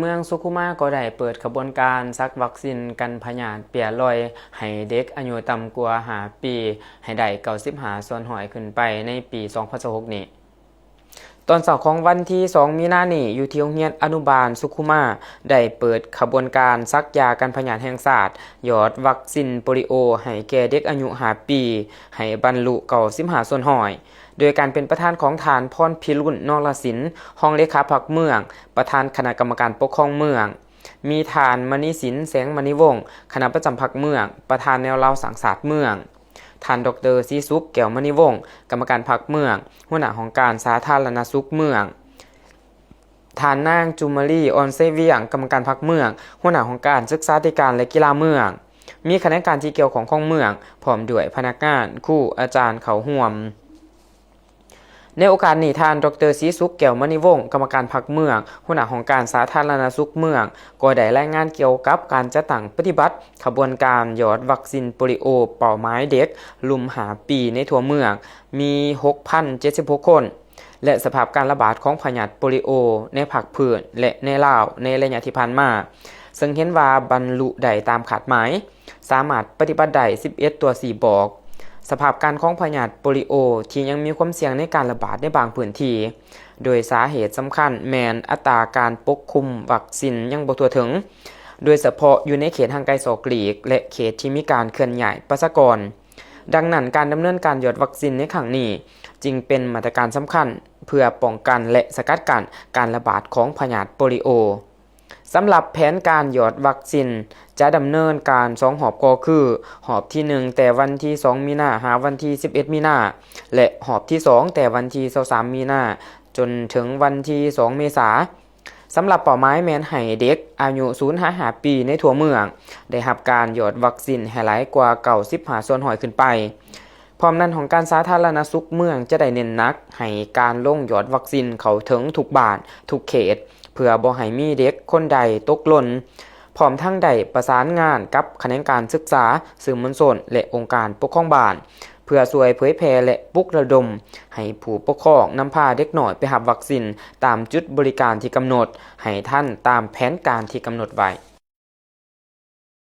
ເມືອງສຸຂຸມາກໍໄດ້ເປີດຂະບວນການສັກວັກຊິນກັນພະຍາດເປຍລອຍໃຫ້ເດັກອາຍຸຕ່ຳກວ່າຫ້າປີ ໃຫ້ໄດ້ເກົ້າສິບຫ້າສ່ວນຮ້ອຍຂຶ້ນໄປໃນປີສອງພັນຊາວຫົກນີ້. ຕອນເຊົ້າຂອງວັນທີສອງມີນານີ້ ຢູ່ທີ່ໂຮງຮຽນອະນຸບານສຸຂຸມາ ໄດ້ເປີດຂະບວນການສັກຢາກັນພະຍາດແຫ່ງຊາດ ຢອດວັກຊິນໂປລິໂອໃຫ້ແກ່ເດັກອາຍຸຫ້າປີ ໃຫ້ບັນລຸເກົ້າສິບຫ້າສ່ວນຮ້ອຍ ໂດຍການເປັນປະທານຂອງທ່ານ ພອນພິລຸນ ນໍລະສິນ ຮອງເລຂາພັກເມືອງ, ປະທານຄະນະກຳມະການປົກຄອງເມືອງ, ມີທ່ານ ມະນີສິນ ແສງມະນີວົງ ຄະນະປະຈຳພັກເມືອງ, ປະທານແນວລາວສ້າງຊາດເມືອງ, ທ່ານ ດອກເຕີ ສີສຸກ ແກ້ວມະນີວົງ ກຳມະການພັກເມືອງ, ຫົວໜ້າຫ້ອງການສາທາລະນະສຸກເມືອງ, ທ່ານນາງ ຈຸມມາລີ ອອນເຊວຽງ ກຳມະການພັກເມືອງ, ຫົວໜ້າຫ້ອງການສຶກສາທິການ ແລະ ກິລາເມືອງ, ມີຂະແໜງການທີ່ກ່ຽວຂ້ອງຂອງເມືອງ ພ້ອມດ້ວຍພະນັກງານ, ຄູ, ອາຈານເຂົ້າຮ່ວມ. ໃນໂອກາດນີ້, ທ່ານ ດອກເຕີ ສີສຸກ ແກ້ວມະນີວົງ ກຳມະການພັກເມືອງ, ຫົວໜ້າຫ້ອງການສາທາລະນະສຸກເມືອງ ກໍໄດ້ລາຍງານກ່ຽວກັບການຈັດຕັ້ງປະຕິບັດຂະບວນການຢອດວັກຊິນໂປລິໂອເປົ້າໝາຍເດັກລຸ່ມຫ້າປີໃນທົ່ວເມືອງ ມີຫົກພັນເຈັດສິບຫົກຄົນ ແລະ ສະພາບການລະບາດຂອງພະຍາດໂປລິໂອໃນພາກພື້ນ ແລະ ໃນລາວໃນໄລຍະທີ່ຜ່ານມາ, ເຊິ່ງເຫັນວ່າບັນລຸໄດ້ຕາມຄາດໝາຍ, ສາມາດປະຕິບັດໄດ້ສິບເອັດຕົວຊີ້ບອກ. ສະພາບການຂອງພະຍາດໂປລິໂອທີ່ຍັງມີຄວາມສ່ຽງໃນການລະບາດໃນບາງພື້ນທີ່, ໂດຍສາເຫດສຳຄັນແມ່ນອັດຕາການປົກຄຸມວັກຊິນຍັງບໍ່ທົ່ວເຖິງ, ໂດຍສະເພາະຢູ່ໃນເຂດຫ່າງໄກສອກຫຼີກ ແລະ ເຂດທີ່ມີການເຄື່ອນຍ້າຍປະຊາກອນ. ດັ່ງນັ້ນ, ການດຳເນີນການຢອດວັກຊິນໃນຄັ້ງນີ້ ຈຶ່ງເປັນມາດຕະການສຳຄັນເພື່ອປ້ອງກັນ ແລະ ສະກັດກັ້ນການລະບາດຂອງພະຍາດໂປລິໂອ. ສຳລັບແຜນການຢອດວັກຊິນ ຈະດຳເນີນການສອງຮອບກໍຄື ຮອບທີໜຶ່ງ ແຕ່ວັນທີສອງມີນາ ຫາວັນທີສິບເອັດມີນາ ແລະ ຮອບທີສອງ ແຕ່ວັນທີຊາວສາມມີນາ ຈົນເຖິງວັນທີສອງເມສາ. ສຳລັບເປົ້າໝາຍແມ່ນໃຫ້ເດັກອາຍຸສູນຫາຫ້າປີໃນທົ່ວເມືອງ ໄດ້ຮັບການຢອດວັກຊິນໃຫ້ຫຼາຍກວ່າເກົ້າສິບຫ້າສ່ວນຮ້ອຍຂຶ້ນໄປ. ພ້ອມນັ້ນ, ຫ້ອງການສາທາລະນະສຸກເມືອງຈະໄດ້ເນັ້ນໜັກໃຫ້ການລົງຢອດວັກຊິນເຂົ້າເຖິງທຸກບ້ານ, ທຸກເຂດ, ເພື່ອບໍ່ໃຫ້ມີເດັກຄົນໃດຕົກຫຼົ່ນ. ພ້ອມທັງໄດ້ປະສານງານກັບຂະແໜງການສຶກສາ, ສື່ມວນຊົນ ແລະ ອົງການປົກຄອງບ້ານ ເພື່ອຊ່ວຍເຜີຍແຜ່ ແລະ ປຸກລະດົມໃຫ້ຜູ້ປົກຄອງນຳພາເດັກນ້ອຍໄປຮັບວັກຊິນຕາມຈຸດບໍລິການທີ່ກຳນົດ ໃຫ້ທັນຕາມແຜນການທີ່ກຳນົດໄວ້.